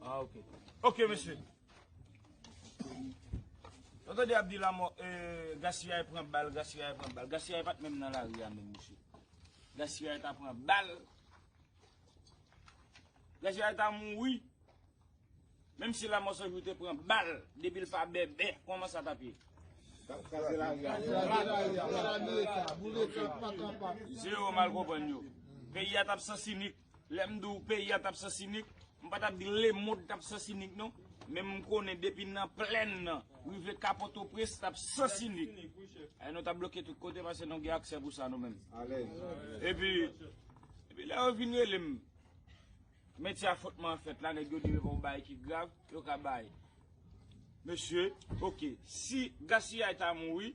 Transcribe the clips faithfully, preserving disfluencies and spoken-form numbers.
Ah, ok. Ok, mesye. Ou tande y ap di lanmò, eh, Gaspillage pran bal, Gaspillage pran bal. Gaspillage pa t menm nan lari a menm, mesye. Gaspillage ta pran bal. Gaspillage ta mouri. Menm si Lanmò San Jou te pran bal, depi l pa bèbè, kòman sa t ap ye? Zewo mal konprann yo. Peyi a t ap sansinik. Lè m di w peyi a t ap sansinik, m pa t ap di lemonn t ap sansinik non. Men m konnen depi nan plèn nan, rive ka Pòtoprens, t ap sansinik. E nou t ap bloke tout kote paske nou gen aksè pou sa nou menm. Epi, epi lè yo vin rele m, metye a fòtman fèt la, nèg yo di men bon bagay ki grav, yo ka bay. Mesye, ok, si Gaspillage ta mouri,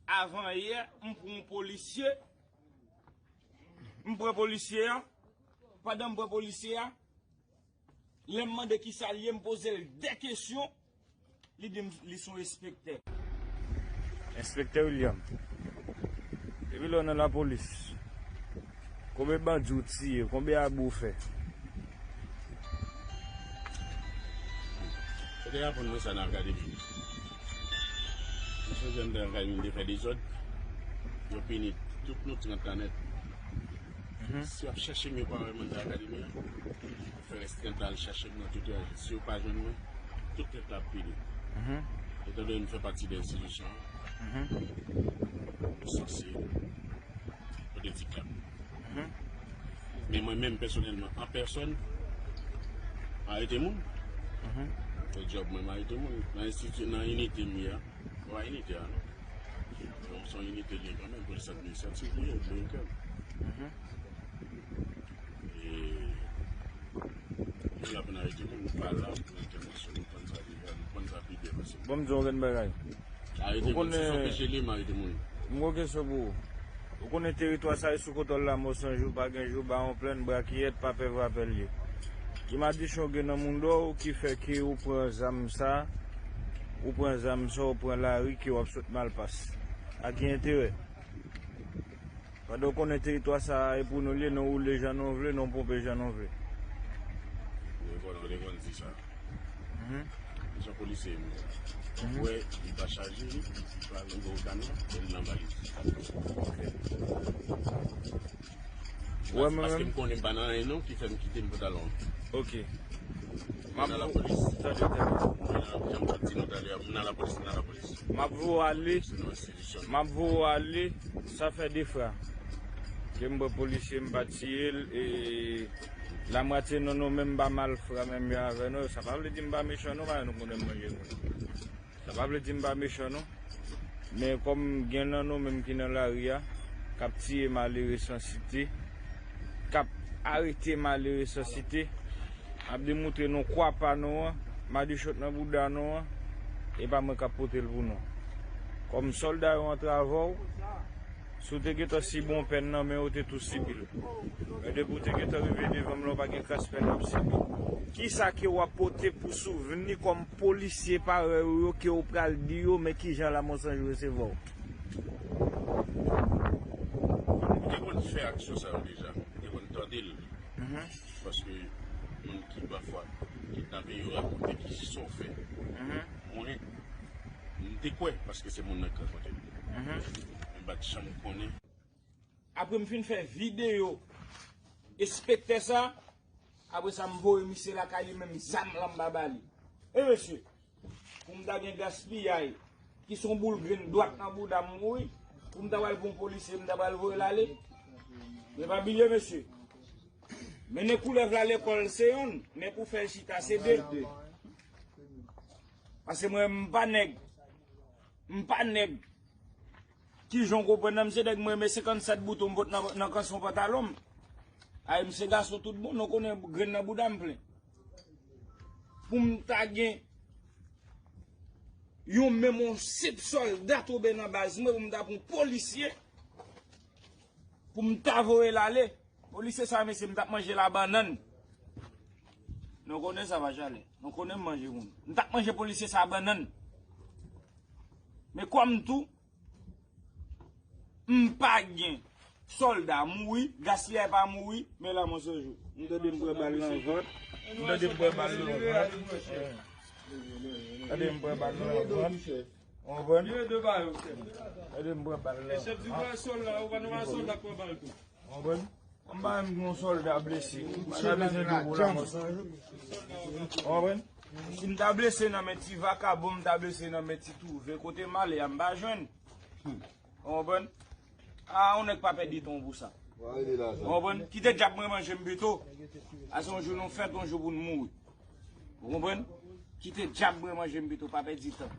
avan yè, m pran yon polisye, m pran polisye a, pandan m pran polisye a, lè m mande kisa l ye, m poze l de kesyon, li di m li se yon enspektè. Enspektè William, depi lè w nan lapolis, konbyen bandi w tiye, konbyen abi w fè? Yo te aprann mwen sa nan akademi. M sonje m te nan akademi, m te fè dezòd. Yo pini tout nou trant la nèt. Si y ap chèche m, yo pa wè m anndan akademi an. Yo fè rès trant la al chèche m nan tout lè. Si yo pa jwenn mwen, tout trant la ap pini. Etan done m fè pati de enstitisyon an, yo sanse pote ti klap. Men mwen menm pèsonèlman, an pèsòn, m arete moun. Se djòb mwen, m arete moun. Nan enstiti, nan inite m ye a, pa inite a non. Donk se yon inite li ye kanmenm, polis administratif li ye, delenkan. E nou la pou n arete moun, nou pa la pou entèvansyon, nou konn sa ki fè, nou konn sa pi byen pase. Bon, m di w yon grenn bagay. Arete moun, si se yon peche li ye, m arete moun. M gon kesyon pou ou. Ou konnen teritwa sa e sou kontwòl Lanmò San Jou, pa gen jou, Bawon Plenn, Brakiyèt, pa pè vrapè l ye. Ki madichon gen nan moudon w ki fè ke ou pran zam sa, ou pran zam sa, ou pran lari ke w ap sot Malpas? A ki enterè? Pandan w konnen teritwa sa a e pou nou l ye, nou woule jan nou vle, nou ponpe jan nou vle. Yo konn, yo konn di sa. Jan polisye m ye. Ou wè, li pa chaje, li pa nan gwo kamyon, men li nan valiz. Ou wè, mwen menm, paske m konnen m pa nan anyen non ki fè m kite m pou t al on. Ok. M nan lapolis. Tande, tande. M nan, jan m t ap di nou talè a, m nan lapolis, m nan lapolis. M ap voye w ale. M ap voye w ale, sa fè de fwa ke m pran polisye, m pa tiye l, e lamwatye nan nou menm pa malfra menm jan avè nou. Sa pa vle di m pa mechan non, paske nou konnen m manje moun. Sa pa vle di m pa mechan non. Men kòm gen nan nou menm ki nan lari a, k ap tiye malere san site, k ap arete malere san site, ap demoutre nou kwa pa nou an, madichon nan bouda nou an, e pa mwen k ap pote l pou nou. Kòm sòlda yo antre avè w, si w te gentan sibi yon pèn nan men yo, w te tou sibi l. Men depi w te gentan rive devan m la, w pa gen kras pèn w ap sibi. Kisa ke w ap pote pou souvni kòm polisye parèy ou yo ke w pral di yo, men kijan Lanmò San Jou resevwa w? M te konn fè aksyon sa yo deja. M te konn tande l. Paske moun ki pafwa kidnape yo rakonte ki sa w fè. Mwen, m te kwè paske se moun nan k rakonte m. Men m pa t janm konnen. Apre m fin fè videyo enspektè sa, apre sa m voye misye lakay li, menm zam lan m pa ba li. E mesye, pou m ta gen gaspiyay, ki se yon boul grenn dwat nan bouda m mouri, pou m ta pral pran yon polisye, m ta pral voye l ale. Men pa bliye, mesye. Mennen koulèv la lekòl se yonn, men pou fè l chita se de. Paske mwen, m pa nèg. M pa nèg. Kijan w konprann nan, m se nèg mwen renmen senkannsèt bouton m pot nan, nan kanson pantalon m. Ay, m se gason tout bon, nou konnen grenn nan bouda m plen. Pou m ta gen yon menm yon senp sòlda tonbe nan baz mwen, pou m ta pran yon polisye, pou m ta voye l ale. Polisye sa, mesye, m t ap manje l a bannann. Nou konnen sa pa chalè. Nou konnen m manje moun. M t ap manje polisye sa a bannann. Men kòm tou, m pa gen Sòlda mouri, gaspiyay pa mouri, men la mwen sonje. M tande m pran bal nan vant. M tande m pran bal nan vant. Tande m pran bal nan vant. Ou konprann? Tande m pran bal nan vant. Ou konprann? M pa menm gen yon sòlda blese. M pa bezwen de pou la mwen sonje. Ou konprann? Si m ta blese nan men ti vakabon, m ta blese nan men ti twouve. Kote m ale a, m pa jwenn. Ou konprann? A, yon nèg pa pèdi tan pou sa. Ou konprann? Kite dyab mwen manje m pito. A se yon jou nou fèt, yon jou pou nou mouri. Ou konprann? Kite dyab mwen manje m pito, pa pèdi tan.